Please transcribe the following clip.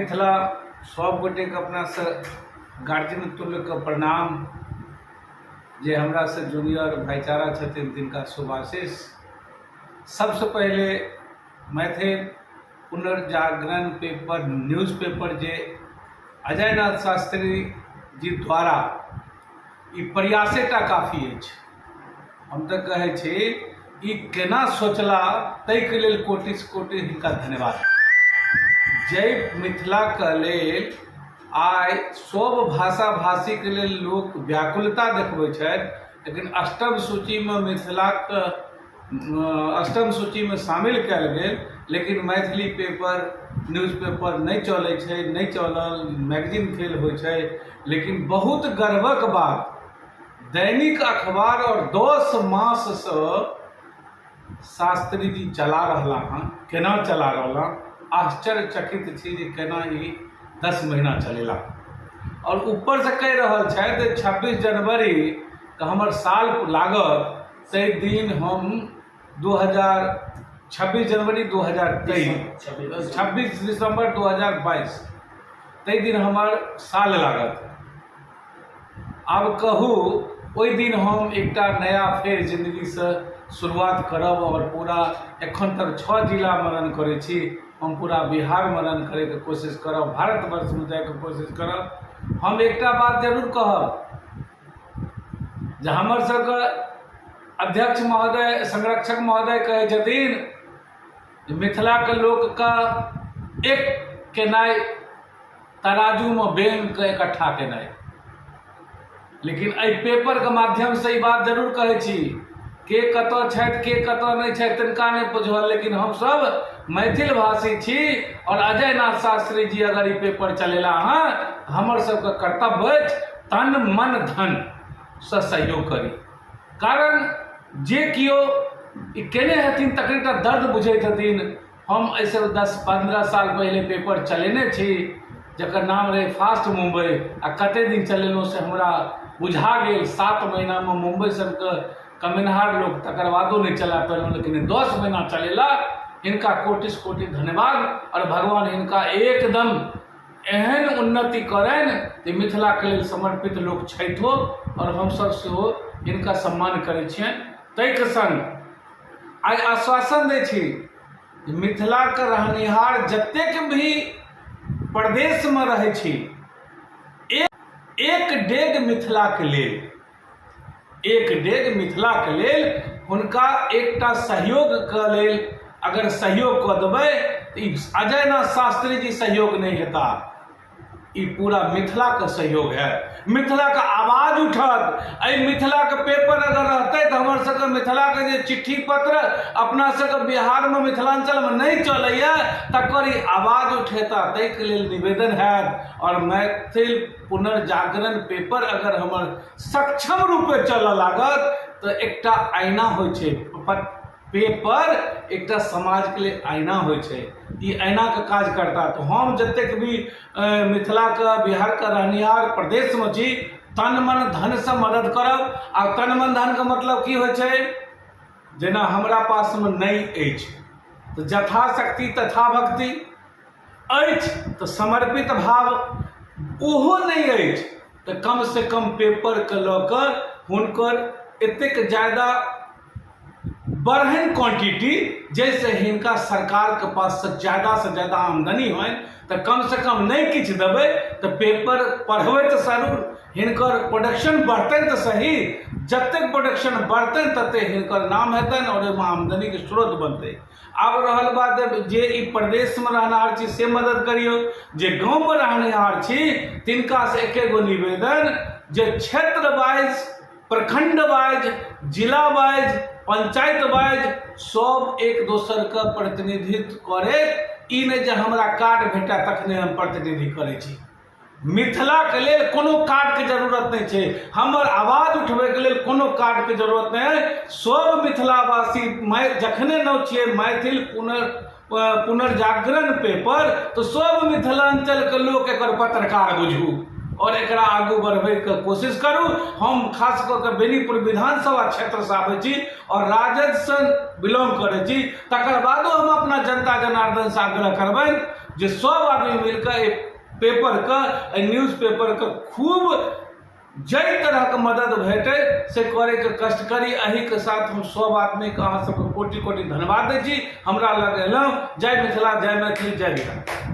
मिथिला। सब गोटेके अपनासँ गार्जियन तुल्यके प्रणाम। जे हमरासँ जूनियर भाइचारा छथिन तिनका शुभाशीष। सबसँ पहिले Maithil Punarjagaran paper news paper जे अजय नाथ शास्त्री जी द्वारा ई प्रयासेटा काफी अछि। हम तऽ कहै छी ई केना सोचला ताहिके लेल कोटिसँ कोटि हिनका धन्यवाद। जाहि मिथिलाके लेल आइ सभ भाषा भाषीके लेल लोक व्याकुलता देखबै छथि, लेकिन अष्टम सूचीमे मिथिलाके अष्टम सूचीमे शामिल कयल गेल, लेकिन मैथिली पेपर न्यूज पेपर नहि चलै छै, नहि चलल, मैगजीन फेल होइ छै। लेकिन बहुत गर्वक बात, दैनिक अखबार आओर 10 माससँ शास्त्री जी चला रहला हँ। केना चला रहला, आश्चर्यचकित छी जे केना ई 10 महीना चलेला। आओर ऊपरसँ कहि रहल छथि 26 जनवरीके हमर साल लागत, ताहि दिन हम 2026 जनवरी 2023, 26 दिसम्बर 2022, ताहि दिन हमर साल लागत। आब कहू, ओहि दिन हम एकटा नया फेर जिन्दगीसँ शुरुआत करब आओर पूरा एखन तक 6 जिलामे रन करै छी, हम पूरा बिहारमे रन करैके कोशिश करब, भारतवर्षमे जाइके कोशिश करब। हम एकटा बात जरूर कहब जे हमर सबके अध्यक्ष महोदय, संरक्षक महोदय कहै छथिन जे मिथिलाके लोकके एक केनाइ तराजूमे बेंगके इकट्ठा केनाइ। लेकिन एहि पेपरके माध्यमसँ ई बात जरूर कहै छी, के कतऽ छथि, के कतऽ नहि छथि, तिनका नहि बुझल, लेकिन हमसभ मैथिल भाषी छी आओर अजय नाथ शास्त्री जी अगर ई पेपर चलेला हँ, हमर सबके कर्तव्य अछि तन मन धनसँ सहयोग करी। कारण जे केओ ई केने हेथिन तकरे टा दर्द बुझैत हेथिन। हम एहिसँ 10-15 साल पहिले पेपर चलेने छी जकर नाम रहै फास्ट मुम्बई, आ कतेक दिन चलेलहुँ से हमरा बुझा गेल। 7 महीनामे मुम्बई सनके कमेनहार लोक तकर बादो नहि चला पेलहुँ, लेकिन 10 महीना चलेला, हिनका कोटिसँ कोटि धन्यवाद। आओर भगवान हिनका एकदम एहन उन्नति करनि जे मिथिलाके लेल समर्पित लोक छथिओ आओर हमसभ सेहो हिनका सम्मान करै छियनि। ताहिके सङ्ग आइ आश्वासन दै छी, मिथिलाके रहनिहार जतेक भी प्रदेशमे रहै छी, एक डेग मिथिलाके लेल, एक डेग मिथिलाके लेल हुनका एकटा सहयोगके लेल अगर सहयोग कऽ देबै तऽ ई अजय नाथ शास्त्री जी सहयोग नहि हेता, ई पूरा मिथिलाके सहयोग हैत, मिथिलाके आवाज उठत। एहि मिथिलाके पेपर अगर रहतै तऽ हमर सबके मिथिलाके जे चिट्ठी पत्र अपना सबके बिहारमे मिथिलाञ्चलमे नहि चलैए तकर ई आवाज उठेता, ताहिके लेल निवेदन हैत। आओर मैथिल पुनर्जागरण पेपर अगर हमर सक्षम रूपे चलऽ लागत तऽ एकटा आईना होइ छै पेपर, एकटा समाजके लेल आईना होइ छै, ई आईनाके काज करता। तऽ हम जतेक भी मिथिलाके बिहारके रहनिहार प्रदेशमे छी, तन मन धनसँ मदद करब। आ तन मन धनके मतलब की होइ छै? जेना हमरा पासमे नहि अछि तऽ यथाशक्ति तथा भक्ति अछि, तऽ समर्पित भाव ओहो नहि अछि तऽ कमसँ कम पेपरके लऽ कऽ हुनकर एतेक ज्यादा बढ़नि क्वांटिटी जाहिसँ हिनका सरकारके पाससँ ज्यादासँ ज्यादा आमदनी होइन। तऽ कमसँ कम नहि किछु देबै तऽ पेपर पढ़बै तऽ जरूर, हिनकर प्रोडक्शन बढ़तनि तऽ सही। जतेक प्रोडक्शन बढ़तनि ततेक हिनकर नाम हेतनि आओर ओहिमे आमदनीके स्रोत बनतै। आब रहल बात जे ई प्रदेशमे रहनिहार छी से मदद करियौ, जे गाँवमे रहनिहार छी तिनकासँ एके गो निवेदन जे क्षेत्र वाइज, प्रखंड वाइज, जिला वाइज, पंचायत वाइज सब एक दोसरके प्रतिनिधित्व करैत। ई नहि जे हमरा कार्ड भेटय तखने हम प्रतिनिधि करै छी। मिथिलाके लेल कोनो कार्डके जरूरत नहि छै, हमर आवाज उठबैके लेल कोनो कार्डके जरूरत नहि। सब मिथिलावासी जखने नाम छियै मैथिल पुनर्जागरण पेपर, तऽ सब मिथिलाञ्चलके लोक एकर पत्रकार बुझू आओर एकरा आगू बढ़बैके कोशिश करू। हम खास कऽ कऽ बेनीपुर विधानसभा क्षेत्रसँ आबै छी आओर राजदसँ बिलोंग करै छी, तकर बादो हम अपना जनता जनार्दनसँ आग्रह करबनि जे सब आदमी मिलकऽ एहि पेपरके, एहि न्यूज पेपरके खूब जाहि तरहके मदद भेटै से करैके कष्ट करी। एहिके साथ हम सब आदमीके, अहाँ सबके कोटि कोटि धन्यवाद दै छी, हमरा लग एलहुँ। जय मिथिला, जय मैथिली, जय बिहार।